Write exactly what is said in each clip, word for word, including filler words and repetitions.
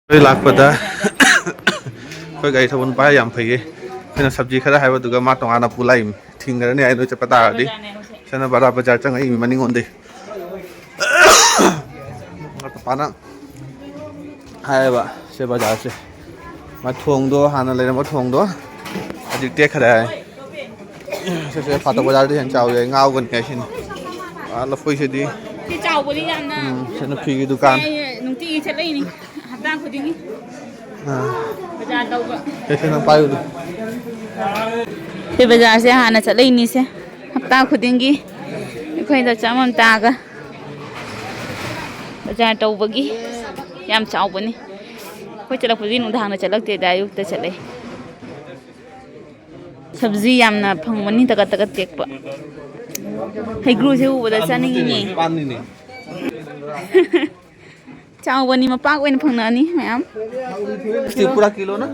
ꯑꯩꯈꯣꯏ ꯂꯥꯛꯄꯗ ꯑꯩꯈꯣꯏ ꯒꯥꯔꯤ ꯊꯧꯕ ꯅꯨꯄꯥ ꯌꯥꯝ ꯐꯩꯌꯦ꯫ ꯑꯩꯈꯣꯏꯅ ꯁꯕꯖꯤ ꯈꯔ ꯍꯥꯏꯕꯗꯨꯒ ꯃꯥ ꯇꯣꯉꯥꯟꯅ ꯄꯨ ꯂꯥꯛꯏ꯫ ꯊꯤꯡꯈ꯭ꯔꯅꯤ ꯍꯥꯏ ꯅꯣꯏ ꯆꯠꯄ ꯇꯥꯔꯗꯤ꯫ ꯁꯅ ꯕꯔꯥ ꯕꯖꯥꯔ ꯆꯪꯉꯛꯏ ꯃꯅꯤꯡꯂꯣꯝꯗꯩ꯫ ꯄꯥꯅ ꯍꯥꯏꯌꯦꯕ ꯁꯤ ꯕꯖꯥꯔꯁꯦ꯫ ꯃꯥ ꯊꯣꯡꯗꯣ, ꯍꯥꯟꯅ ꯂꯩꯔꯝꯕ ꯊꯣꯡꯗꯣ ꯍꯧꯖꯤꯛ ꯇꯦꯛꯈ꯭ꯔꯦ ꯍꯥꯏ꯫ ꯁꯤꯁꯦ ꯐꯥꯇꯣꯛ ꯕꯖꯥꯔꯗ ꯍꯦꯟꯅ ꯆꯥꯎꯋꯤ ꯍꯥꯏ꯫ ꯉꯥꯎꯒꯅꯤ ꯍꯥꯏꯁꯤꯅꯤ꯫ ꯑꯥ, ꯂꯐꯣꯏꯁꯤꯗꯤ꯫ ꯁꯤ ꯆꯥꯎꯕꯅꯤ ꯌꯥꯝꯅ꯫ ꯎꯝ, ꯁꯤ ꯅꯨꯄꯤꯒꯤ ꯗꯨꯀꯥꯟ꯫ ꯑꯩ ꯅꯨꯡꯇꯤꯒꯤ ꯆꯠꯂꯛꯏꯅꯤ꯫ ꯍꯞꯇꯥ ꯈꯨꯗꯤꯡꯒꯤ꯫ ꯑꯥ꯫ ꯕꯖꯥꯔ ꯇꯧꯕ꯫ ꯁꯦ, ꯁꯦ, ꯅꯪ ꯄꯥꯏꯌꯨꯗꯣ꯫ ꯁꯤ ꯕꯖꯥꯔꯁꯦ ꯍꯥꯟꯅ ꯆꯠꯂꯛꯏꯅꯤꯁꯦ꯫ ꯍꯞꯇꯥ ꯈꯨꯗꯤꯡꯒꯤ ꯑꯩꯈꯣꯏꯗ ꯆꯃꯝꯇꯥꯒ ꯕꯖꯥꯔ ꯇꯧꯕꯒꯤ ꯌꯥꯝ ꯆꯥꯎꯕꯅꯤ꯫ ꯑꯩꯈꯣꯏ ꯆꯠꯂꯛꯄꯗꯤ ꯅꯨꯡꯗꯥꯡꯗ ꯆꯠꯂꯛꯇꯦꯗ, ꯑꯌꯨꯛꯇ ꯆꯠꯂꯛꯏ꯫ ꯁꯕꯖꯤ ꯌꯥꯝꯅ ꯐꯪꯕꯅꯤ, ꯇꯒꯠ ꯇꯒꯠ ꯇꯦꯛꯄ꯫ ꯍꯩꯒ꯭ꯔꯨꯁꯦ ꯎꯕꯗ ꯆꯥꯅꯤꯡꯉꯤꯅꯦ꯫ ꯄꯥꯟꯅꯤꯅꯦ꯫ ꯆꯥꯎꯕꯅꯤ, ꯃꯄꯥꯛ ꯑꯣꯏꯅ ꯐꯪꯅꯅꯤ ꯃꯌꯥꯝ꯫ ꯁꯤ ꯄꯨꯔꯥ ꯀꯤꯂꯣ ꯅ?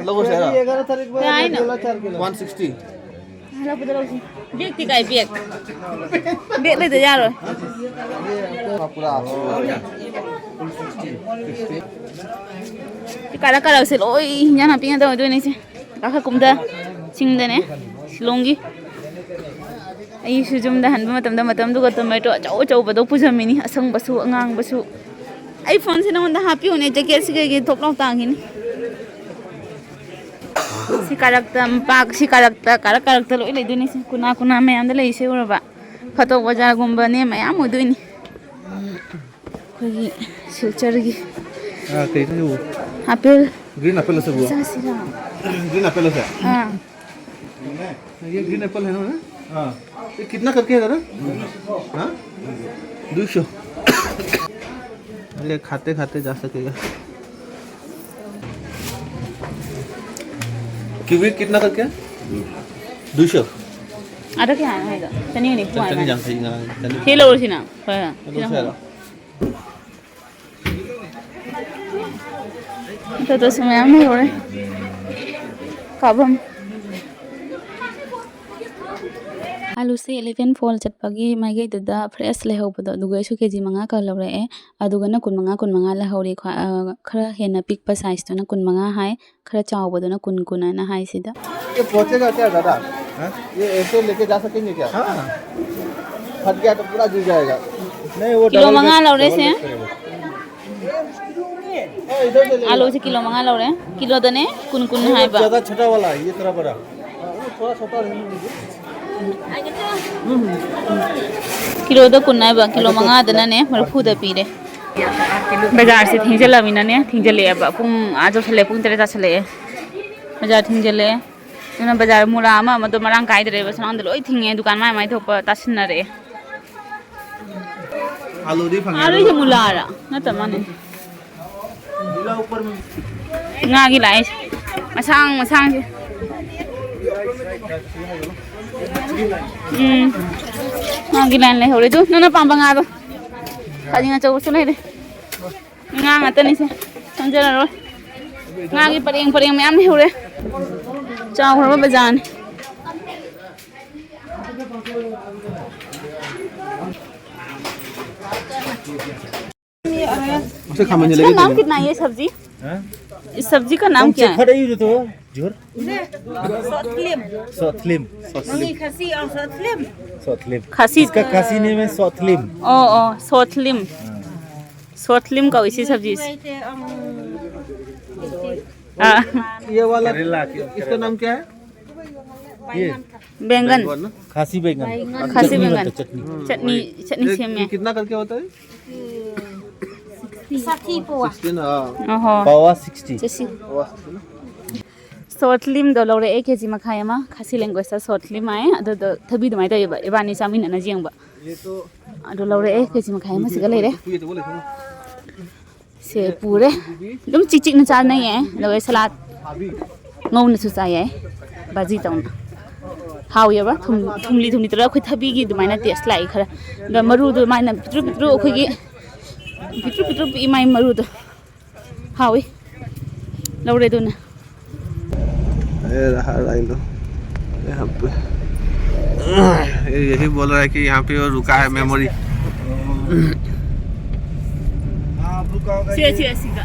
ꯂꯧꯔꯁꯦ ꯍꯥꯏꯔꯣ? ꯀꯌꯥ ꯍꯥꯏꯅꯣ? One sixty. ꯍꯜꯂꯛꯄꯗ ꯂꯧꯁꯤ꯫ ꯕꯦꯛꯇꯤ ꯀꯥꯏ ꯕꯦꯛ? ꯕꯦꯛ ꯂꯩꯇ ꯌꯥꯔꯣꯏ꯫ ꯄꯨꯔꯥ ꯁꯤ ꯀꯥꯔꯛ ꯀꯥꯔꯛꯁꯦ ꯂꯣꯏ ꯍꯤꯟꯖꯥꯡ ꯅꯥꯄꯤ ꯉꯥꯛꯇ ꯑꯣꯏꯗꯣꯏꯅꯦ ꯁꯦ꯫ ꯀꯥꯈꯠ ꯀꯨꯝꯗ ꯆꯤꯡꯗꯅꯦ, ꯁꯤꯂꯣꯡꯒꯤ꯫ ꯑꯩꯁꯨ ꯌꯨꯝꯗ ꯍꯟꯕ ꯃꯇꯝꯗ, ꯃꯇꯝꯗꯨꯒ ꯇꯣꯃꯦꯇꯣ ꯑꯆꯧ ꯑꯆꯧꯕꯗꯣ ꯄꯨꯖꯝꯃꯤꯅꯤ, ꯑꯁꯪꯕꯁꯨ ꯑꯉꯥꯡꯕꯁꯨ꯫ ꯑꯩ ꯐꯣꯟꯁꯦ ꯅꯉꯣꯟꯗ ꯍꯥꯞꯄꯤꯌꯨꯅꯦ, ꯖꯦꯀꯦꯠꯁꯤ ꯀꯩꯒꯤ ꯊꯣꯛ ꯂꯥꯎ ꯇꯥꯡꯉꯤꯅꯤ꯫ ꯁꯤ ꯀꯥꯔꯛꯇ ꯃꯄꯥꯛ, ꯁꯤ ꯀꯥꯔꯛꯇ, ꯀꯥꯔꯛ ꯀꯥꯔꯛꯇ ꯂꯣꯏ ꯂꯩꯗꯣꯏꯅꯤ꯫ ꯁꯤ ꯀꯨꯅꯥ ꯀꯨꯅꯥ ꯃꯌꯥꯝꯗ ꯂꯩꯁꯦ ꯎꯔꯕ? ꯐꯇꯣꯛ ꯕꯖꯥꯔꯒꯨꯝꯕꯅꯦ, ꯃꯌꯥꯝ ꯎꯗꯣꯏꯅꯤ꯫ ꯑꯩꯈꯣꯏꯒꯤ ꯁꯤꯜꯆꯔꯒꯤ ꯑꯥ, ꯀꯩꯅꯣ ꯁꯤꯕꯨ? ꯑꯥꯄꯦꯜ꯫ Green apple ꯑꯁꯤꯕꯨ? ꯆꯥꯁꯤꯔꯥ? Green apple ꯑꯁꯦ? ꯑꯥ꯫ ये ग्रीन एप्पल है ना? हाँ। ये कितना करके है दादा? हाँ? दो सौ। ले, खाते खाते जा सकेगा। कीवी कितना करके? दो सौ। ꯑꯗ ꯀꯌꯥꯅꯣ ꯍꯥꯏꯗꯣ? ꯆꯅꯤ ꯅꯤꯐꯨ ꯍꯥꯏꯕ꯫ ꯆꯅꯤ ꯌꯥꯡꯈꯩ ꯉꯔꯥꯡ, ꯆꯅꯤ꯫ ꯁꯤ ꯂꯧꯔꯁꯤꯅ꯫ ꯍꯣꯏ, ꯍꯣꯏ꯫ ꯁꯤꯅ ꯂꯧꯁꯦ ꯍꯥꯏꯔꯣ? ꯍꯣꯡꯉꯦ꯫ ꯑꯇꯣꯞꯄꯁꯨ ꯃꯌꯥꯝ ꯂꯩꯍꯧꯔꯦ꯫ ꯀꯥꯐꯝ꯫ ꯑꯂꯨꯁꯦ ꯏꯂꯦꯚꯦꯟ ꯐꯣꯜ ꯆꯠꯄꯒꯤ ꯃꯥꯏꯀꯩꯗꯨꯗ ꯐ꯭ꯔꯦꯁ ꯂꯩꯍꯧꯕꯗꯣ, ꯑꯗꯨꯒꯩꯁꯨ ꯀꯦ ꯖꯤ ꯃꯉꯥ ꯈꯛ ꯂꯧꯔꯛꯑꯦ꯫ ꯑꯗꯨꯒꯅ ꯀꯨꯟꯃꯉꯥ, ꯀꯨꯟꯃꯉꯥ ꯂꯧꯍꯧꯔꯤ꯫ ꯈ꯭ꯋꯥ-, ꯑ, ꯈꯔ ꯍꯦꯟꯅ ꯄꯤꯛꯄ ꯁꯥꯏꯖꯇꯨꯅ ꯀꯨꯟꯃꯉꯥ ꯍꯥꯏ, ꯈꯔ ꯆꯥꯎꯕꯗꯨꯅ ꯀꯨꯟ, ꯀꯨꯟ ꯍꯥꯏꯅ ꯍꯥꯏ ꯁꯤꯗ꯫ ये पहुंचेगा क्या दादा? हाँ? ये ऐसे लेके जा सकेंगे क्या? हाँ। फट गया तो पूरा गिर जाएगा। नहीं, वो ꯀꯤꯂꯣ डबल ꯃꯉꯥ ꯕꯦꯛ, ꯂꯧꯔꯦ ꯁꯦ꯫ ꯗꯕꯜ ꯕꯦꯛ करेगा। ꯑꯥꯂꯨꯁꯦ ꯀꯤꯂꯣ ꯃꯉꯥ ꯂꯧꯔꯦ꯫ ꯀꯤꯂꯣꯗꯅꯦ ꯀꯨꯟ ꯀꯨꯟ ꯍꯥꯏꯕ꯫ ज़्यादा छोटा वाला है, ये थोड़ा बड़ा। ꯀꯤꯂꯣꯗ ꯀꯨꯟ ꯍꯥꯏꯕ, ꯀꯤꯂꯣ ꯃꯉꯥꯗꯅꯅꯦ ꯃꯔꯤꯐꯨꯗ ꯄꯤꯔꯦ꯫ ꯕꯖꯥꯔꯁꯦ ꯊꯦꯡꯖꯤꯜꯂꯃꯤꯅꯅꯦ, ꯊꯦꯡꯖꯤꯜꯂꯛꯑꯦꯕ꯫ ꯄꯨꯡ ꯑꯥ ꯌꯧꯁꯜꯂꯛꯑꯦ, ꯄꯨꯡ ꯇꯔꯦꯠ ꯇꯥꯁꯜꯂꯛꯑꯦ꯫ ꯕꯖꯥꯔ ꯊꯦꯡꯖꯤꯜꯂꯛꯑꯦ꯫ ꯑꯗꯨꯅ ꯕꯖꯥꯔ ꯃꯨꯂꯥ ꯑꯃ ꯑꯃꯗꯣ ꯃꯔꯥꯡ ꯀꯥꯏꯗ꯭ꯔꯦꯕ꯫ ꯁꯣꯝꯗ ꯂꯣꯏ ꯊꯤꯡꯉꯦ, ꯗꯨꯀꯥꯟ ꯃꯥꯏ ꯃꯥꯏ ꯊꯣꯛꯄ ꯇꯥꯁꯤꯟꯅꯔꯛꯑꯦ꯫ ꯑꯥꯂꯨꯗꯤ ꯐꯪꯉꯦ, ꯑꯥꯂꯨꯁꯦ ꯑꯗꯨꯒ ꯃꯨꯂꯥꯔ ꯅꯠꯇ ꯃꯥꯅꯦ꯫ ꯉꯥꯒꯤ ꯂꯥꯏꯟꯁꯦ ꯃꯁꯥꯡ ꯃꯁꯥꯡꯁꯦ꯫ ꯎꯝ, ꯉꯥꯒꯤ ꯂꯥꯏꯟ ꯂꯩꯍꯧꯔꯦ꯫ ꯑꯗꯨ ꯅꯪꯅ ꯄꯥꯝꯕ ꯉꯥꯗꯣ, ꯈꯥꯖꯤꯡ ꯑꯆꯧꯕꯁꯨ ꯂꯩꯔꯦ꯫ ꯉꯥ ꯉꯥꯛꯇꯅꯤꯁꯦ, ꯆꯪꯖꯔꯔꯣꯏ꯫ ꯉꯥꯒꯤ ꯄꯔꯦꯡ ꯄꯔꯦꯡ ꯃꯌꯥꯝ ꯂꯩꯍꯧꯔꯦ꯫ ꯆꯥꯎꯈ꯭ꯔꯕ ꯕꯖꯥꯔꯅꯤ꯫ उससे खा मंजले इसका के नाम तेरे। कितना है ये सब्जी? हाँ? इस सब्जी का नाम क्या है? खड़े ही तो जोर। सोतलिम। सोतलिम। नहीं, खसी और सोतलिम। सोतलिम। खसी। इसका खसी नेम है सोतलिम। ओ, ओ, सोतलिम। हाँ। सोतलिम का इसी सब्जी से। वैसे, अम, हाँ। ये वाला, करेला के इसका नाम क्या है? ये बैंगन। बैंगन ना? खासी बैंगन। खासी चटनी बैंगन। बनता, चटनी। चटनी, चटनी एक सेम है। कितना करके होता है? साठी पोवा। सिक्सटीन, हाँ। ओहो। पावा सिक्सटी। जैसी। पावा सिक्सटी ना? ꯁꯣꯔꯠ ꯐꯤꯂꯝꯗꯣ ꯂꯧꯔꯛꯑꯦ, ꯀꯦ ꯖꯤ ꯃꯈꯥꯏ ꯑꯃ꯫ ꯈꯥꯁꯤ ꯂꯦꯡꯒ꯭ꯋꯦꯖꯇ ꯁꯣꯔꯠ ꯐꯤꯂꯝ ꯍꯥꯏ꯫ ꯑꯗꯨꯗꯣ ꯊꯕꯤ ꯑꯗꯨꯃꯥꯏꯅ ꯇꯧꯋꯦꯕ, ꯏꯕꯥꯅꯤ ꯆꯥꯃꯤꯟꯅꯅ ꯌꯦꯡꯕ꯫ ꯑꯗꯨ ꯂꯧꯔꯛꯑꯦ, ꯀꯦ ꯖꯤ ꯃꯈꯥꯏ ꯑꯃ ꯁꯤꯒ ꯂꯩꯔꯦ꯫ ꯁꯦ ꯄꯨꯔꯦ꯫ ꯑꯗꯨꯝ ꯆꯤꯛ ꯆꯤꯛꯅ ꯆꯥꯅꯩꯌꯦ꯫ ꯑꯗꯨꯒ ꯁꯂꯥꯗ ꯉꯧꯅꯁꯨ ꯆꯥ ꯌꯥꯏ, ꯚꯥꯖꯤ ꯇꯧꯅ꯫ ꯍꯥꯎꯋꯦꯕ, ꯊꯨꯝ, ꯊꯨꯝꯂꯤ ꯊꯨꯝꯂꯤ ꯇꯧꯔꯒ ꯑꯩꯈꯣꯏ ꯊꯕꯤꯒꯤ ꯑꯗꯨꯃꯥꯏꯅ ꯇꯦꯁ ꯂꯥꯛꯏ ꯈꯔ꯫ ꯑꯗ ꯃꯔꯨꯗꯣ ꯃꯥꯏꯅ ꯄꯤꯛꯇ꯭ꯔꯨ ꯄꯤꯛꯇ꯭ꯔꯨ ꯑꯩꯈꯣꯏꯒꯤ ꯄꯤꯛꯇ꯭ꯔꯨ ꯄꯤꯛꯇ꯭ꯔꯨ ꯄꯤꯛꯏ ꯃꯥꯏ ꯃꯔꯨꯗꯣ꯫ ꯍꯥꯎꯏ꯫ ꯂꯧꯔꯦ ꯑꯗꯨꯅ꯫ ये रहा लाइन तो। यहाँ पे। ये यही बोल रहा है कि यहाँ पे वो रुका है मेमोरी। हाँ, आप रुका होगा। सी एस सी का।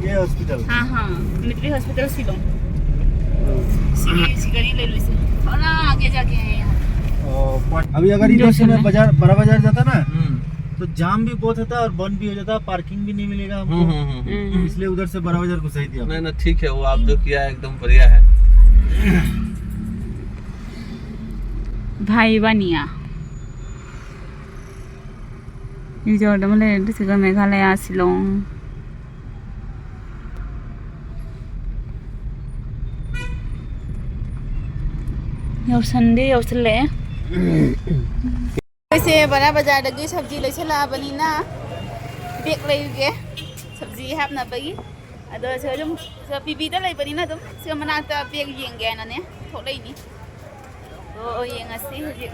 ये हॉस्पिटल। हाँ, हाँ, मिलिट्री हॉस्पिटल शिलोंग। सी सी गली ले लो इसे। थोड़ा आगे जाके है यहाँ। अभी अगर इधर से मैं बाजार, बड़ा बाजार जाता ना, तो जाम भी बहुत होता है और बंद भी हो जाता है, पार्किंग भी नहीं मिलेगा हमको। हम्म, हम्म, हम्म। इसलिए उधर से बड़ा बाजार घुसाई दिया। नहीं, नहीं, ठीक है, वो आप जो किया है, एकदम बढ़िया है। ꯚꯥꯏ ꯏꯕꯥꯅꯤꯌꯥ ꯔꯤꯖꯣꯔꯠ ꯑꯃ ꯂꯩꯔꯦ, ꯑꯗꯨꯁꯤꯒ ꯃꯦꯘꯥꯂꯌꯥ ꯁꯤꯂꯣꯡ꯫ ꯌꯧꯁꯟꯗꯤ ꯌꯧꯁꯜꯂꯛꯑꯦ꯫ ꯑꯩꯈꯣꯏꯁꯦ ꯕꯔꯥ ꯕꯖꯥꯔꯗꯒꯤ ꯁꯕꯖꯤ ꯂꯩꯁꯜꯂꯛꯑꯕꯅꯤꯅ ꯕꯦꯒ ꯂꯩꯔꯨꯒꯦ, ꯁꯕꯖꯤ ꯍꯥꯞꯅꯕꯒꯤ꯫ ꯑꯗꯣ ꯁꯤꯗ ꯑꯗꯨꯝ ꯁꯤꯗ ꯄꯤꯕꯤꯗ ꯂꯩꯕꯅꯤꯅ ꯑꯗꯨꯝ ꯁꯤꯗ ꯃꯅꯥꯛꯇ ꯕꯦꯒ ꯌꯦꯡꯒꯦ ꯍꯥꯏꯅꯅꯦ ꯊꯣꯛꯂꯛꯏꯅꯤ꯫ ꯑꯗꯣ ꯌꯦꯡꯉꯁꯤ ꯍꯧꯖꯤꯛ꯫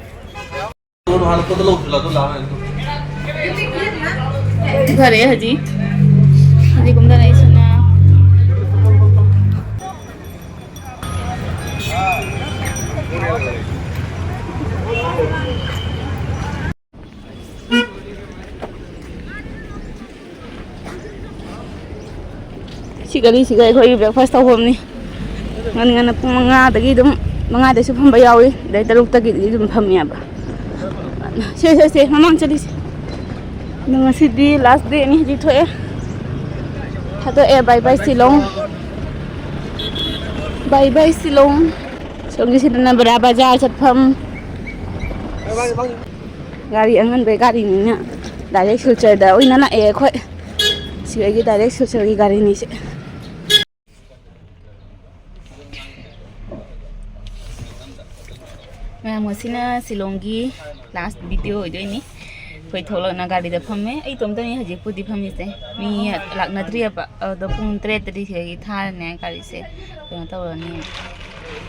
ꯐꯔꯦ ꯍꯧꯖꯤꯛ, ꯍꯧꯖꯤꯛ ꯀꯨꯝꯊꯔꯛꯏꯁꯤꯅ꯫ ꯁꯤ ꯒꯂꯤꯁꯤꯒ ꯑꯩꯈꯣꯏꯒꯤ ꯕ꯭ꯔꯦꯛꯐꯥꯁ ꯇꯧꯐꯝꯅꯤ꯫ ꯉꯟ ꯉꯟꯅ ꯄꯨꯡ ꯃꯉꯥꯗꯒꯤ ꯑꯗꯨꯝ, ꯃꯉꯥꯗꯩꯁꯨ ꯐꯝꯕ ꯌꯥꯎꯏ, ꯑꯗꯩ ꯇꯔꯨꯛꯇꯒꯤꯗꯤ ꯑꯗꯨꯝ ꯐꯝꯃꯦꯕ꯫ ꯁꯦ, ꯁꯦ, ꯁꯦ, ꯃꯃꯥꯡ ꯆꯠꯂꯤꯁꯦ꯫ ꯑꯗꯣ ꯉꯁꯤꯗꯤ ꯂꯥꯁ ꯗꯦꯅꯤ, ꯍꯧꯖꯤꯛ ꯊꯣꯛꯑꯦ, ꯊꯥꯗꯣꯛꯑꯦ꯫ ꯕꯥꯏ ꯕꯥꯏ ꯁꯤꯂꯣꯡ, ꯕꯥꯏ ꯕꯥꯏ ꯁꯤꯂꯣꯡ꯫ ꯁꯣꯝꯒꯤꯁꯤꯗꯅ ꯕꯔꯥ ꯕꯖꯥꯔ ꯆꯠꯐꯝ꯫ ꯒꯥꯔꯤ ꯑꯉꯟꯕꯩ ꯒꯥꯔꯤꯅꯤꯅ ꯗꯥꯏꯔꯦꯛ ꯁꯤꯜꯆꯔꯗ ꯑꯣꯏꯅ ꯂꯥꯛꯑꯦ ꯑꯩꯈꯣꯏ꯫ ꯁꯤꯗꯒꯤ ꯗꯥꯏꯔꯦꯛ ꯁꯤꯜꯆꯔꯒꯤ ꯒꯥꯔꯤꯅꯤꯁꯦ꯫ ꯃꯌꯥꯝ, ꯉꯁꯤꯅ ꯁꯤꯂꯣꯡꯒꯤ ꯂꯥꯁ ꯚꯤꯗꯤꯑꯣ ꯑꯣꯏꯗꯣꯏꯅꯤ꯫ ꯑꯩꯈꯣꯏ ꯊꯣꯛꯂꯛꯅ ꯒꯥꯔꯤꯗ ꯐꯝꯃꯦ꯫ ꯑꯩ ꯏꯇꯣꯝꯇꯅꯤ ꯍꯧꯖꯤꯛꯄꯨꯗꯤ ꯐꯝꯃꯤꯁꯦ, ꯃꯤ ꯂꯥꯛꯅꯗ꯭ꯔꯤꯑꯕ꯫ ꯑꯗꯣ ꯄꯨꯡ ꯇꯔꯦꯠꯇꯗꯤ ꯁꯤꯗꯒꯤ ꯊꯥꯔꯅꯦ ꯒꯥꯔꯤꯁꯦ, ꯀꯩꯅꯣ ꯇꯧꯔꯅꯤ꯫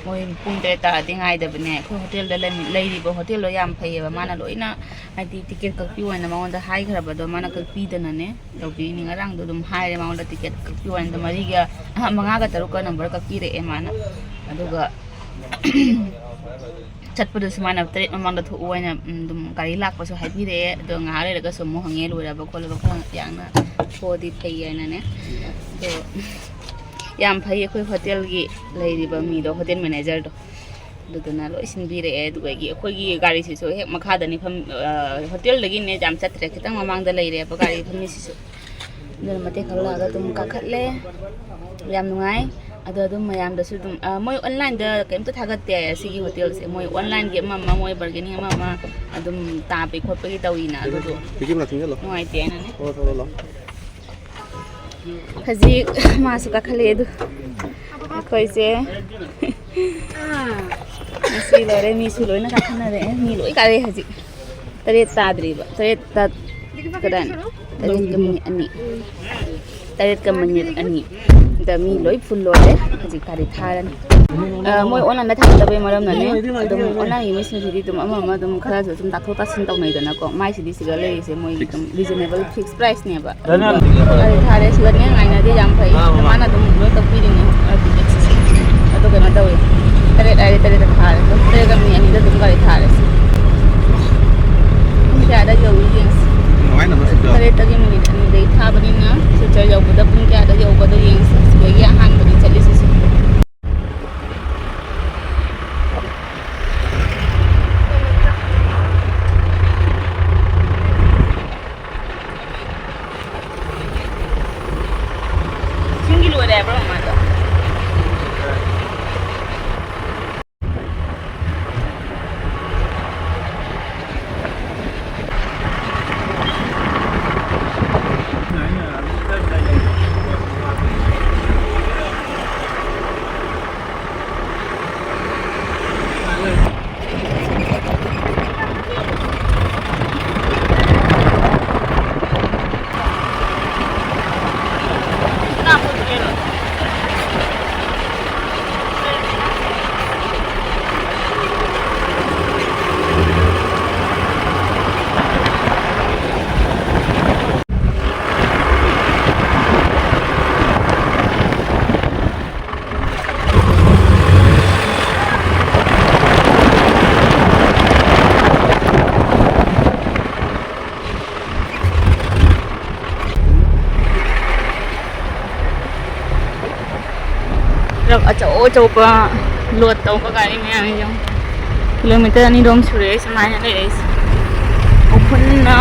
ꯃꯣꯏ ꯄꯨꯡ ꯇꯔꯦꯠ ꯇꯥꯔꯗꯤ ꯉꯥꯏꯗꯕꯅꯦ꯫ ꯑꯩꯈꯣꯏ ꯍꯣꯇꯦꯜꯗ ꯂꯩꯃꯤ-, ꯂꯩꯔꯤꯕ ꯍꯣꯇꯦꯜꯗꯣ ꯌꯥꯝ ꯐꯩꯌꯦꯕ꯫ ꯃꯥꯅ ꯂꯣꯏꯅ, ꯍꯥꯏꯗꯤ, ꯇꯤꯀꯦꯠ ꯀꯛꯄꯤꯌꯣꯅ ꯃꯉꯣꯟꯗ ꯍꯥꯏꯈ꯭ꯔꯕꯗꯣ ꯃꯥꯅ ꯀꯛꯄꯤꯗꯅꯅꯦ ꯇꯧꯕꯤꯔꯤꯅꯤ꯫ ꯉꯔꯥꯡꯗꯣ ꯑꯗꯨꯝ ꯍꯥꯏꯔꯦ ꯃꯉꯣꯟꯗ ꯇꯤꯀꯦꯠ ꯀꯛꯄꯤꯌꯣꯅ, ꯃꯔꯤꯒ, ꯑꯍ, ꯃꯉꯥꯒ ꯇꯔꯨꯛꯀ ꯅꯝꯕꯔ ꯀꯛꯄꯤꯔꯛꯑꯦ ꯃꯥꯅ꯫ ꯑꯗꯨꯒ ꯆꯠꯄꯗꯨꯁꯨ ꯃꯥꯅ ꯇꯔꯦꯠ ꯃꯃꯥꯡꯗ ꯊꯣꯛꯎ ꯍꯥꯏꯅ, ꯎꯝ, ꯑꯗꯨꯝ ꯒꯥꯔꯤ ꯂꯥꯛꯄꯁꯨ ꯍꯥꯏꯕꯤꯔꯛꯑꯦ꯫ ꯑꯗꯣ ꯉꯥꯏꯍꯥꯛ ꯂꯩꯔꯒꯁꯨ ꯑꯃꯨꯛ ꯍꯪꯉꯦ, ꯂꯣꯏꯔꯕ ꯈꯣꯠꯂꯕ, ꯈꯔ ꯌꯥꯡꯅ ꯊꯣꯛꯑꯗꯤ ꯐꯩ ꯍꯥꯏꯅꯅꯦ꯫ ꯑꯗꯣ ꯌꯥꯝ ꯐꯩ, ꯑꯩꯈꯣꯏ ꯍꯣꯇꯦꯜꯒꯤ ꯂꯩꯔꯤꯕ ꯃꯤꯗꯣ, ꯍꯣꯇꯦꯜ ꯃꯦꯅꯦꯖꯔꯗꯣ, ꯑꯗꯨꯗꯨꯅ ꯂꯣꯏ ꯁꯤꯟꯕꯤꯔꯛꯑꯦ꯫ ꯑꯗꯨꯗꯒꯤ ꯑꯩꯈꯣꯏꯒꯤ ꯒꯥꯔꯤꯁꯤꯁꯨ ꯍꯦꯛ ꯃꯈꯥꯗꯅꯤ ꯐꯝ-, ꯑ, ꯍꯣꯇꯦꯜꯗꯒꯤꯅꯦ ꯌꯥꯝ ꯆꯠꯇ꯭ꯔꯦ, ꯈꯤꯇꯪ ꯃꯃꯥꯡꯗ ꯂꯩꯔꯦꯕ ꯒꯥꯔꯤ ꯐꯝꯃꯤꯁꯤꯁꯨ꯫ ꯑꯗꯨꯅ ꯃꯇꯦꯛ ꯈꯔ ꯂꯥꯛꯑꯒ ꯑꯗꯨꯝ ꯀꯥꯈꯠꯂꯦ꯫ ꯌꯥꯝ ꯅꯨꯡꯉꯥꯏ꯫ ꯑꯗꯣ ꯑꯗꯨꯝ ꯃꯌꯥꯝꯗꯁꯨ ꯑꯗꯨꯝ, ꯑ, ꯃꯣꯏ ꯑꯣꯟꯂꯥꯏꯟꯗ ꯀꯩꯝꯇ ꯊꯥꯒꯠꯇꯦ ꯍꯥꯏꯌꯦ ꯁꯤꯒꯤ ꯍꯣꯇꯦꯜꯁꯦ꯫ ꯃꯣꯏ ꯑꯣꯟꯂꯥꯏꯟꯒꯤ ꯑꯃ ꯑꯃ, ꯃꯣꯏ ꯕꯥꯔꯒꯦꯅꯤꯡ ꯑꯃ ꯑꯃ ꯑꯗꯨꯝ ꯇꯥꯕꯤ ꯈꯣꯠꯄꯒꯤ ꯇꯧꯋꯤꯅ, ꯑꯗꯨꯗꯣ ꯅꯨꯡꯉꯥꯏꯇꯦꯅꯅꯦ꯫ ꯍꯧꯖꯤꯛ ꯃꯥꯁꯨ ꯀꯥꯈꯠꯂꯛꯑꯦ꯫ ꯑꯗꯨ ꯑꯩꯈꯣꯏꯁꯦ ꯉꯁꯤ ꯂꯣꯏꯔꯦ, ꯃꯤꯁꯨ ꯂꯣꯏꯅ ꯀꯥꯈꯠꯅꯔꯛꯑꯦ꯫ ꯃꯤ ꯂꯣꯏ ꯀꯥꯔꯦ ꯍꯧꯖꯤꯛ꯫ ꯇꯔꯦꯠ ꯇꯥꯗ꯭ꯔꯤꯕ, ꯇꯔꯦꯠ ꯇ-, ꯀꯗꯥꯏꯅꯣ? ꯇꯔꯦꯠꯀ ꯃꯤꯅꯤꯠ ꯑꯅꯤ꯫ ꯇꯔꯦꯠꯀ ꯃꯤꯅꯤꯠ ꯑꯅꯤ꯫ ꯗ ꯃꯤ ꯂꯣꯏ ꯐꯨꯜ ꯂꯣꯏꯔꯦ꯫ ꯍꯧꯖꯤꯛ ꯒꯥꯔꯤ ꯊꯥꯔꯅꯤ꯫ ꯑ, ꯃꯣꯏ ꯑꯣꯟꯂꯥꯏꯟꯗ ꯊꯥꯒꯠꯇꯕꯩ ꯃꯔꯝꯅꯅꯦ꯫ ꯑꯗꯨꯝ ꯑꯣꯟꯂꯥꯏꯟꯒꯤ ꯃꯤꯁꯤꯡꯁꯤꯗꯤ ꯑꯗꯨꯝ ꯑꯃ ꯑꯃ ꯑꯗꯨꯝ ꯈꯔꯁꯨ ꯑꯗꯨꯝ ꯇꯥꯊꯣꯛ ꯇꯥꯁꯤꯟ ꯇꯧꯅꯩꯗꯅꯀꯣ꯫ ꯃꯥꯏꯁꯤꯗꯤ ꯁꯤꯗ ꯂꯩꯔꯤꯁꯦ ꯃꯣꯏ ꯑꯗꯨꯝ ꯔꯤꯖꯅꯦꯕꯜ ꯐꯤꯛꯁ ꯄ꯭ꯔꯥꯏꯁꯅꯦꯕ꯫ ꯒꯥꯔꯤ ꯊꯥꯔꯦ, ꯁꯤꯗꯅꯦ ꯉꯥꯏꯅꯗꯦ, ꯌꯥꯝ ꯐꯩ꯫ ꯃꯥꯅ ꯑꯗꯨꯝ ꯂꯣꯏ ꯇꯧꯕꯤꯔꯤꯅꯦ꯫ ꯑꯗꯨ ꯀꯩꯅꯣ ꯇꯧꯋꯦ꯫ ꯇꯔꯦꯠ ꯍꯥꯏꯔꯦ, ꯇꯔꯦꯠꯇ ꯊꯥꯔꯦ꯫ ꯇꯔꯦꯠꯀ ꯃꯤꯅꯤꯠ ꯑꯅꯤꯗ ꯑꯗꯨꯝ ꯒꯥꯔꯤ ꯊꯥꯔꯦ꯫ ꯄꯨꯡ ꯀꯌꯥꯗ ꯌꯧꯏ ꯌꯦꯡꯁꯤ꯫ ꯇꯔꯦꯠꯇꯒꯤ ꯃꯤꯅꯤꯠ ꯑꯅꯤꯗꯒꯤ ꯊꯥꯕꯅꯤꯅ ꯁꯤꯜꯆꯔ ꯌꯧꯕꯗ ꯄꯨꯡ ꯀꯌꯥꯗ ꯌꯧꯒꯗꯣ ꯌꯦꯡꯁꯤ꯫ ꯁꯤꯗꯒꯤ ꯑꯍꯥꯟꯕꯗꯤ ꯆꯠꯂꯤꯁꯤꯁꯦ꯫ ꯇ꯭ꯔꯛ ꯑꯆꯧ ꯑꯆꯧꯕ ꯂꯣꯗ ꯇꯧꯕ ꯒꯥꯔꯤ ꯃꯌꯥꯝ ꯌꯦꯡꯉꯨ꯫ ꯀꯤꯂꯣꯃꯤꯇꯔ ꯑꯅꯤꯔꯣꯝ ꯁꯨꯔꯦ ꯁꯨꯃꯥꯏꯅ ꯂꯩꯔꯛꯏꯁꯦ꯫ ꯎꯐꯨꯟꯅ꯫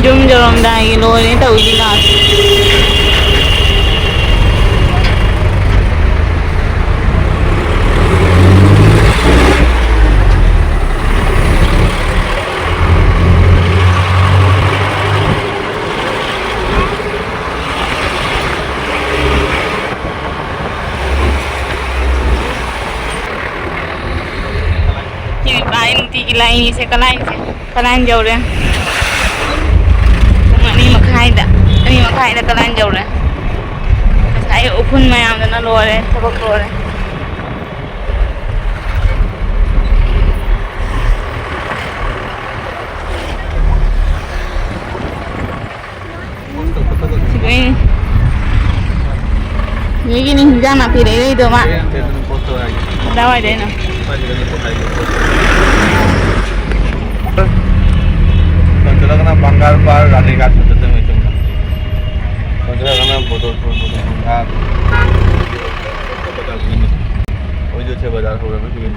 ꯌꯨꯝ ꯌꯧꯔꯝꯗꯥꯏꯒꯤ ꯂꯣꯏꯔꯦ ꯇꯧꯔꯤꯁꯤ ꯂꯥꯁ꯫ ꯁꯤ ꯅꯨꯄꯥ ꯑꯩ ꯅꯨꯡꯇꯤꯒꯤ ꯂꯥꯛꯏꯁꯦ ꯀꯅꯥꯏꯁꯦ? ꯀꯅꯥꯏꯅ ꯌꯧꯔꯦ? ꯄꯨꯡ ꯑꯅꯤ ꯃꯈꯥꯏꯗ, ꯑꯅꯤ ꯃꯈꯥꯏꯗ ꯀꯅꯥꯏꯅ ꯌꯧꯔꯦ? ꯉꯁꯥꯏ ꯎꯐꯨꯟ ꯃꯌꯥꯝꯗꯨꯅ ꯂꯣꯏꯔꯦ, ꯊꯕꯛ ꯂꯣꯏꯔꯦ꯫ ꯁꯤꯗꯩ, ꯁꯤꯗꯒꯤꯅꯤ ꯍꯤꯟꯖꯥꯡ ꯅꯥꯄꯤ ꯂꯩꯔꯛꯏꯗꯣ ꯃꯥ꯫ ꯀꯗꯥꯏꯋꯥꯏꯗꯩꯅꯣ? ꯆꯠꯂꯒꯅ ꯕꯪꯒꯥꯔ ꯄꯥꯔ ꯔꯥꯅꯤꯒꯥꯠ ꯆꯠꯇꯣꯏꯅꯦ ꯆꯨꯝꯅ꯫ ꯆꯠꯂꯒꯅ ꯕꯣꯗꯣꯔꯄꯨꯔ, ꯕꯣꯗꯣꯔꯄꯨꯔ ꯒꯥꯠ꯫ ꯑꯣꯏꯗꯣꯏꯁꯦ ꯕꯖꯥꯔ ꯍꯧꯔꯕ ꯁꯤꯒꯤ꯫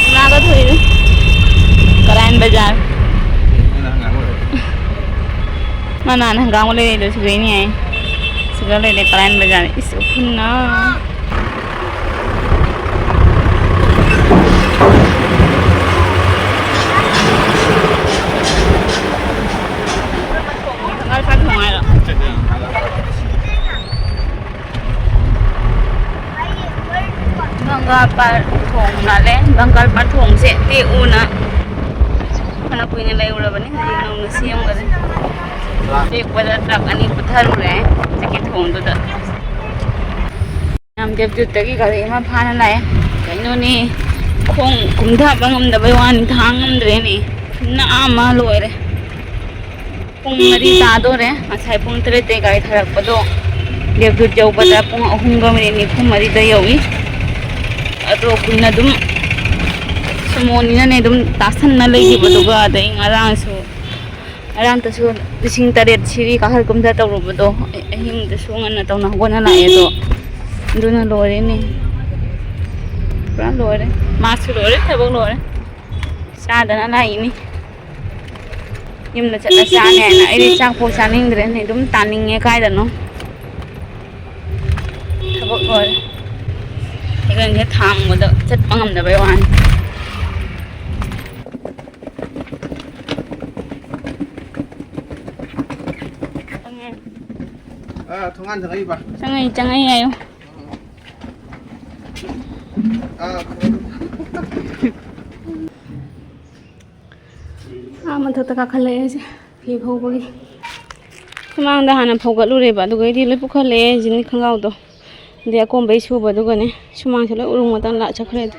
ꯏꯃꯥꯒ ꯊꯣꯛꯏꯅꯤ꯫ ꯀꯔꯥꯏꯟ ꯕꯖꯥꯔ꯫ ꯃꯥ ꯅꯍꯥꯟ ꯍꯪꯒꯥꯝꯒ ꯂꯩꯔꯛꯏꯗꯣ ꯁꯤꯗꯩꯅꯦ ꯍꯥꯏ꯫ ꯁꯤꯗ ꯂꯩꯔꯦ ꯀꯔꯥꯏꯟ ꯕꯖꯥꯔ꯫ ꯏꯁ ꯎꯐꯨꯟꯅ꯫ ꯍꯪꯒꯥꯝ ꯊꯣꯡ ꯍꯥꯏꯔꯣ? ꯕꯪꯒꯥꯔ ꯄꯥꯔ ꯊꯣꯡ ꯃꯥꯜꯂꯦ꯫ ꯕꯪꯒꯥꯔ ꯄꯥꯔ ꯊꯣꯡꯁꯦ ꯇꯦꯛꯎꯅ ꯐꯅ ꯀꯨꯏꯅ ꯂꯩꯔꯨꯔꯕꯅꯤ꯫ ꯍꯧꯖꯤꯛ ꯅꯧꯅ ꯁꯦꯝꯒꯅꯤ꯫ ꯇꯦꯛꯄꯗ ꯇ꯭ꯔꯛ ꯑꯅꯤ ꯄꯨꯊꯔꯨꯔꯦ ꯍꯧꯖꯤꯛꯀꯤ ꯊꯣꯡꯗꯨꯗ꯫ ꯌꯥꯝ ꯗꯦꯕꯗꯨꯠꯇꯒꯤ ꯒꯥꯔꯤ ꯑꯃ ꯐꯥꯅ ꯂꯥꯛꯑꯦ꯫ ꯀꯩꯅꯣꯅꯦ, ꯈꯣꯡ ꯀꯨꯝꯊꯕ ꯉꯝꯗꯕꯩ ꯋꯥꯅꯤ, ꯊꯥꯡ ꯉꯝꯗ꯭ꯔꯦꯅꯦ꯫ ꯈꯨꯅꯥ ꯑꯃ ꯂꯣꯏꯔꯦ꯫ ꯄꯨꯡ ꯃꯔꯤ ꯇꯥꯗꯣꯔꯦ꯫ ꯉꯁꯥꯏ ꯄꯨꯡ ꯇꯔꯦꯠꯇꯩ ꯒꯥꯔꯤ ꯊꯥꯔꯛꯄꯗꯣ ꯗꯦꯕꯗꯨꯠ ꯌꯧꯕꯗ ꯄꯨꯡ ꯑꯍꯨꯝꯒ ꯃꯤꯅꯤꯠ ꯅꯤꯐꯨ ꯃꯔꯤꯗ ꯌꯧꯏ꯫ ꯑꯗꯣ ꯀꯨꯏꯅ ꯑꯗꯨꯝ ꯁꯨꯃꯣꯅꯤꯅꯅꯦ ꯑꯗꯨꯝ ꯇꯥꯁꯟꯅ ꯂꯩꯈꯤꯕꯗꯨꯒ, ꯑꯗꯩ ꯉꯔꯥꯡꯁꯨ, ꯉꯔꯥꯡꯇꯁꯨ ꯂꯤꯁꯤꯡ ꯇꯔꯦꯠ ꯁꯤꯔꯤ ꯀꯥꯈꯠ ꯀꯨꯝꯊ ꯇꯧꯔꯨꯕꯗꯣ, ꯑ-, ꯑꯍꯤꯡꯗꯁꯨ ꯉꯟꯅ ꯇꯧꯅ ꯍꯧꯒꯠꯅ ꯂꯥꯛꯑꯦ꯫ ꯑꯗꯣ ꯑꯗꯨꯅ ꯂꯣꯏꯔꯦꯅꯦ, ꯄꯨꯔꯥ ꯂꯣꯏꯔꯦ꯫ ꯃꯥꯁꯨ ꯂꯣꯏꯔꯦ, ꯊꯕꯛ ꯂꯣꯏꯔꯦ꯫ ꯆꯥꯗꯅ ꯂꯥꯛꯏꯅꯤ꯫ ꯌꯨꯝꯗ ꯆꯠꯂ ꯆꯥꯅꯤ ꯍꯥꯏꯅ ꯑꯩꯗꯤ ꯆꯥꯛꯐꯥꯎ ꯆꯥꯅꯤꯡꯗ꯭ꯔꯦꯅꯦ, ꯑꯗꯨꯝ ꯇꯥꯅꯤꯡꯉꯦ ꯀꯥꯏꯗꯅꯣ꯫ ꯊꯕꯛ ꯂꯣꯏꯔꯦ꯫ ꯀꯩꯅꯣꯁꯦ ꯊꯥꯡꯕꯗ ꯆꯠꯄ ꯉꯝꯗꯕꯩ ꯋꯥꯅꯤ꯫ ꯑꯥ, ꯊꯣꯡꯒꯥꯟ ꯆꯪꯉꯛꯏꯕ? ꯆꯪꯉꯛꯏ, ꯆꯪꯉꯛꯏ ꯍꯥꯏꯌꯣ꯫ ꯑꯥ, ꯑꯥ, ꯃꯊꯛꯇ ꯀꯥꯈꯠꯂꯛꯑꯦ ꯑꯩꯁꯦ ꯐꯤ ꯐꯧꯕꯒꯤ꯫ ꯁꯨꯃꯥꯡꯗ ꯍꯥꯟꯅ ꯐꯧꯒꯠꯂꯨꯔꯦꯕ, ꯑꯗꯨꯒꯩꯗꯤ ꯂꯣꯏ ꯄꯨꯈꯠꯂꯛꯑꯦ, ꯖꯤꯟ ꯈꯣꯡꯒ꯭ꯔꯥꯎꯗꯣ꯫ ꯑꯗꯩ ꯑꯀꯣꯝꯕꯩ ꯁꯨꯕꯗꯨꯒꯅꯦ, ꯁꯨꯃꯥꯡꯁꯦ ꯂꯣꯏ ꯎꯔꯨꯝ ꯉꯥꯛꯇ ꯂꯥꯛ ꯆꯠꯈ꯭ꯔꯦ꯫ ꯑꯗꯨ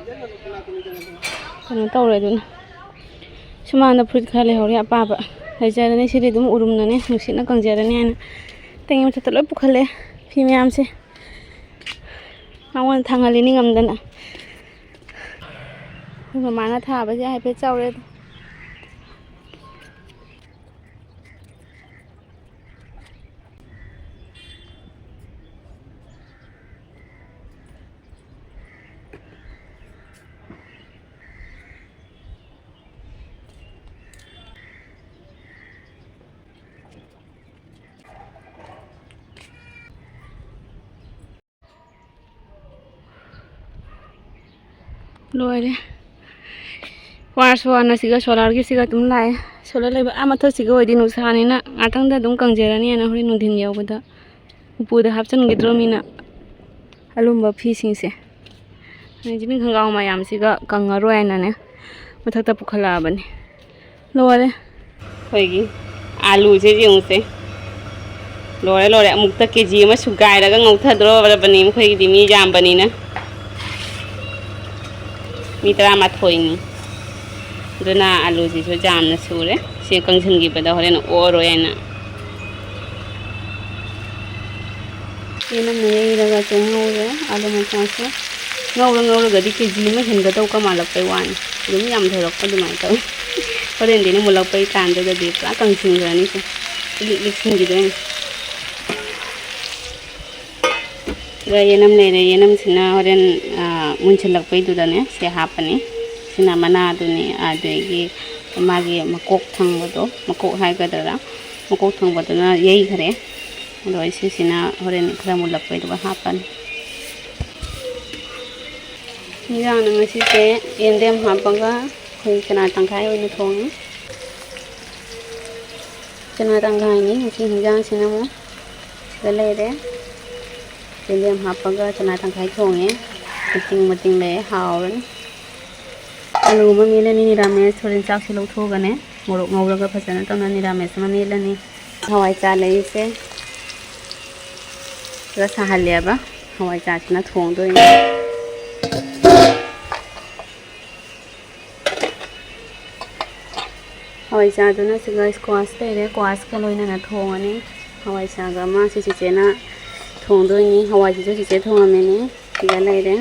ꯀꯩꯅꯣ ꯇꯧꯔꯦ꯫ ꯑꯗꯨꯅ ꯁꯨꯃꯥꯡꯗ ꯐꯨꯔꯤꯠ ꯈꯔ ꯂꯩꯍꯧꯔꯤ ꯑꯄꯥꯕ, ꯂꯩꯖꯔꯅꯤ꯫ ꯁꯤꯗꯤ ꯑꯗꯨꯝ ꯎꯔꯨꯝꯅꯅꯦ, ꯅꯨꯡꯁꯤꯠꯅ ꯀꯪꯖꯔꯅꯤ ꯍꯥꯏꯅ ꯇꯦꯡꯀꯤ ꯃꯊꯛꯇ ꯂꯣꯏ ꯄꯨꯈꯠꯂꯦ ꯐꯤ ꯃꯌꯥꯝꯁꯦ꯫ ꯃꯉꯣꯟꯗ ꯊꯥꯡꯍꯜꯂꯤ ꯅꯤꯡꯉꯝꯗꯅ꯫ ꯑꯩꯈꯣꯏ ꯃꯃꯥꯅ ꯊꯥꯕꯁꯦ ꯍꯥꯏꯐꯦꯠ ꯆꯥꯎꯔꯦ ꯑꯗꯣ꯫ ꯂꯣꯏꯔꯦ꯫ ꯋꯥꯔꯁꯨ ꯋꯥꯅ ꯁꯤꯒ ꯁꯣꯂꯥꯔꯒꯤꯁꯤꯒ ꯑꯗꯨꯝ ꯂꯥꯛꯑꯦ꯫ ꯁꯣꯂꯔ ꯂꯩꯕ ꯑꯥ ꯃꯊꯛꯁꯤꯒ ꯑꯣꯏꯗꯤ ꯅꯨꯡꯁꯥꯅꯤꯅ ꯉꯥꯛꯇꯪꯗ ꯑꯗꯨꯝ ꯀꯪꯖꯔꯅꯤꯅ ꯍꯣꯔꯦꯟ ꯅꯨꯡꯊꯤꯟ ꯌꯧꯕꯗ ꯎꯄꯨꯗ ꯍꯥꯞꯆꯤꯟꯈꯤꯗ꯭ꯔꯣꯃꯤꯅ ꯑꯂꯨꯝꯕ ꯐꯤꯁꯤꯡꯁꯦ꯫ ꯖꯤꯟ ꯈꯣꯡꯒ꯭ꯔꯥꯎ ꯃꯌꯥꯝꯁꯤꯒ ꯀꯪꯉꯔꯣꯏ ꯍꯥꯏꯅꯅꯦ ꯃꯊꯛꯇ ꯄꯨꯈꯠꯂꯛꯑꯕꯅꯤ꯫ ꯂꯣꯏꯔꯦ꯫ ꯑꯩꯈꯣꯏꯒꯤ ꯑꯥꯂꯨꯁꯦ ꯌꯦꯡꯉꯨꯁꯦ꯫ ꯂꯣꯏꯔꯦ, ꯂꯣꯏꯔꯦ꯫ ꯑꯃꯨꯛꯇ ꯀꯦ ꯖꯤ ꯑꯃ ꯁꯨꯒꯥꯏꯔꯒ ꯉꯧꯊꯗ꯭ꯔꯣꯔꯕꯅꯤ, ꯃꯈꯣꯏꯒꯤꯗꯤ ꯃꯤ ꯌꯥꯝꯕꯅꯤꯅ꯫ ꯃꯤ ꯇꯔꯥꯃꯥꯊꯣꯏꯅꯤ꯫ ꯑꯗꯨꯅ ꯑꯂꯨꯁꯤꯁꯨ ꯌꯥꯝꯅ ꯁꯨꯔꯦ꯫ ꯁꯤ ꯀꯪꯁꯤꯟꯈꯤꯕꯗ ꯍꯣꯔꯦꯟ ꯑꯣꯛꯑꯔꯣꯏ ꯍꯥꯏꯅ꯫ ꯌꯦꯅꯝꯅ ꯌꯩꯔꯒꯁꯨ ꯉꯧꯔꯦ꯫ ꯑꯥꯂꯨ ꯃꯆꯥꯁꯦ ꯉꯧꯔ ꯉꯧꯔꯒꯗꯤ ꯀꯦ ꯖꯤ ꯑꯃ ꯍꯦꯟꯒꯗꯧꯒ ꯃꯥꯜꯂꯛꯄꯩ ꯋꯥꯅꯤ꯫ ꯑꯗꯨꯝ ꯌꯥꯝ ꯊꯣꯏꯔꯛꯄ ꯑꯗꯨꯃꯥꯏꯅ ꯇꯧꯋꯤ꯫ ꯍꯣꯔꯦꯟꯗꯤ ꯑꯩꯅ ꯃꯨꯜꯂꯛꯄꯩ ꯀꯥꯟꯗꯨꯗꯗꯤ ꯄꯨꯔꯥ ꯀꯪꯁꯤꯟꯈ꯭ꯔꯅꯤꯁꯦ꯫ ꯏꯂꯤꯛ ꯂꯤꯛꯁꯤꯟꯈꯤꯗꯣꯏꯅꯤ꯫ ꯑꯗꯨꯒ ꯌꯦꯅꯝ ꯂꯩꯔꯦ꯫ ꯌꯦꯅꯝꯁꯤꯅ ꯍꯣꯔꯦꯟ, ꯑ, ꯃꯨꯟꯁꯤꯜꯂꯛꯄꯩꯗꯨꯗꯅꯦ ꯁꯤ ꯍꯥꯞꯄꯅꯤ꯫ ꯁꯤꯅ ꯃꯅꯥꯗꯨꯅꯤ, ꯑꯗꯒꯤ ꯃꯥꯒꯤ ꯃꯀꯣꯛ ꯊꯪꯕꯗꯣ, ꯃꯀꯣꯛ ꯍꯥꯏꯒꯗ꯭ꯔꯥ, ꯃꯀꯣꯛ ꯊꯪꯕꯗꯨꯅ ꯌꯩꯈ꯭ꯔꯦ꯫ ꯑꯗꯣ ꯑꯩ ꯁꯤꯁꯤꯅ ꯍꯣꯔꯦꯟ ꯈꯔ ꯃꯨꯜꯂꯛꯄꯩꯗꯨꯒ ꯍꯥꯞꯄꯅꯤ꯫ ꯏꯟꯖꯥꯡꯅ ꯉꯁꯤꯁꯦ ꯌꯦꯟꯗꯦꯝ ꯍꯥꯞꯄꯒ ꯑꯩꯈꯣꯏ ꯆꯅꯥ ꯇꯪꯈꯥꯏ ꯑꯣꯏꯅ ꯊꯣꯡꯉꯤ꯫ ꯆꯅꯥ ꯇꯪꯈꯥꯏꯅꯤ ꯉꯁꯤ ꯍꯤꯟꯖꯥꯡꯁꯤꯅ ꯑꯃꯨꯛ꯫ ꯁꯤꯗ ꯂꯩꯔꯦ꯫ ꯌꯦꯟꯗꯦꯝ ꯍꯥꯞꯄꯒ ꯆꯅꯥ ꯇꯪꯈꯥꯏ ꯊꯣꯡꯉꯦ꯫ ꯃꯇꯤꯡ ꯃꯇꯤꯡ ꯂꯩ, ꯍꯥꯎꯔꯅꯤ꯫ ꯑꯂꯨ ꯑꯃ ꯃꯦꯠꯂꯅꯤ, ꯅꯤꯔꯥꯃꯦꯁ꯫ ꯍꯣꯔꯦꯟ ꯆꯥꯛꯁꯦ ꯂꯧꯊꯣꯛꯑꯒꯅꯦ, ꯃꯣꯔꯣꯛ ꯉꯧꯔꯒ ꯐꯖꯅ ꯇꯧꯅ ꯅꯤꯔꯥꯃꯦꯁ ꯑꯃ ꯃꯦꯠꯂꯅꯤ꯫ ꯍꯋꯥꯏ ꯆꯥ ꯂꯩꯔꯤꯁꯦ ꯈꯔ ꯁꯥꯍꯜꯂꯦꯕ꯫ ꯍꯋꯥꯏ ꯆꯥꯁꯤꯅ ꯊꯣꯡꯗꯣꯏꯅꯦ꯫ ꯍꯋꯥꯏꯖꯥꯔꯗꯨꯅ ꯁꯤꯒ squash ꯂꯩꯔꯦ, squash ꯀ ꯂꯣꯏꯅꯅ ꯊꯣꯡꯉꯅꯤ꯫ ꯍꯋꯥꯏꯖꯥꯔꯒ ꯑꯃ ꯁꯤ ꯆꯤꯆꯦꯅ ꯊꯣꯡꯗꯣꯏꯅꯤ꯫ ꯍꯋꯥꯏꯁꯤꯁꯨ ꯆꯤꯆꯦ ꯊꯣꯡꯉꯝꯃꯤꯅꯤ꯫ ꯁꯤꯗ ꯂꯩꯔꯦ꯫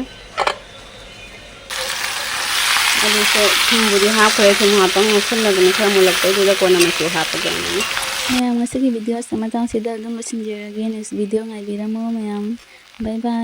ꯑꯗꯨꯁꯨ ꯊꯨꯝꯕꯨꯗꯤ ꯍꯥꯞꯈ꯭ꯔꯦ, ꯊꯨꯝ ꯍꯥꯞꯄ ꯉꯧꯁꯜꯂꯕꯅꯤ, ꯈꯔ ꯃꯨꯜꯂꯛꯄꯩꯗꯨꯗ ꯀꯣꯟꯅ ꯃꯆꯨ ꯍꯥꯞꯄꯒꯦꯅ꯫ ꯃꯌꯥꯝ, ꯉꯁꯤꯒꯤ video ꯁꯦ ꯃꯇꯥꯡꯁꯤꯗ ꯑꯗꯨꯝ ꯂꯣꯏꯁꯤꯟꯖꯔꯒꯦ꯫ Next video ꯉꯥꯏꯕꯤꯔꯝꯃꯣ ꯃꯌꯥꯝ꯫ Bye bye꯫